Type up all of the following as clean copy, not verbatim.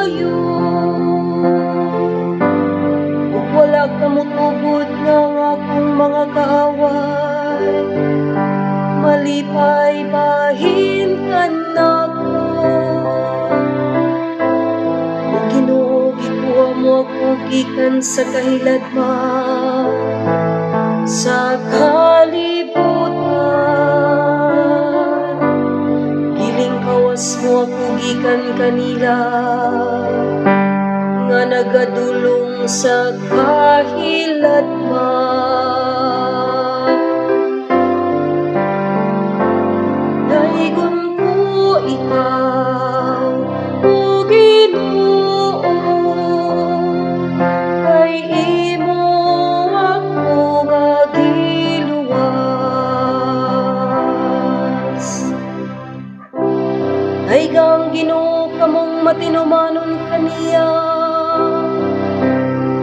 pagpuyo, ug wala ka motugod nga ang akong mga kaaway malipay bahin kanako. O Ginoo, gikuha mo ako gikan sa kahiladman sa kalibutan. Gilingkawas mo ako gikan kanila nga nagadulong sa kahiladman. Daygon ko ikaw, O Ginoo, kay imo ako nga giluwas. Dayga ang Ginoo, kamong matinumanon kaniya,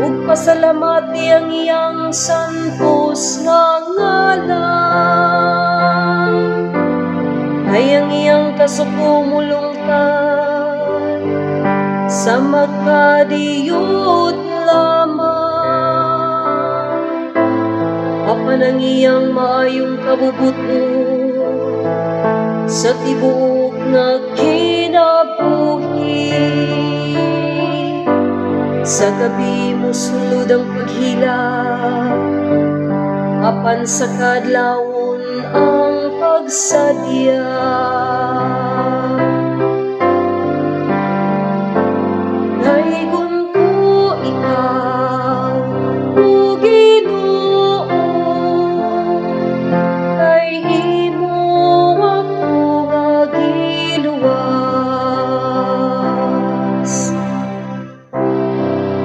ug pasalamati ang iyang santos nga ngalan. Kay ang iyang kasuko molungtad sa makadiyot lamang, apan ang iyang maayong kabubut-on sa tibuok nga kinabuhi. Sa gabi mosulod ang paghilak, apan sa kaadlawon ang pagsadya. Daygon ko ikaw, O Ginoo, kay imo ako nga giluwas.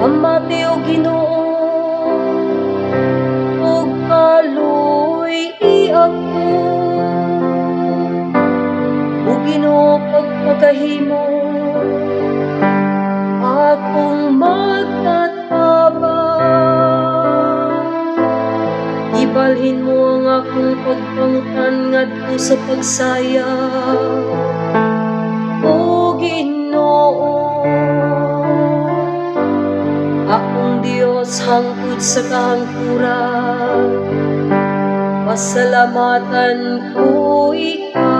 Pamati, o Ginoo, ug kaluy-i ako. O Ginoo, pagpakahimo akong magtatabang. Ibalhin mo ang akong pagpangtan ngadto sa pagsayab, O Ginoo, akong Dios, hangtod sa kahangturan. Pasalamatan ko ikaw.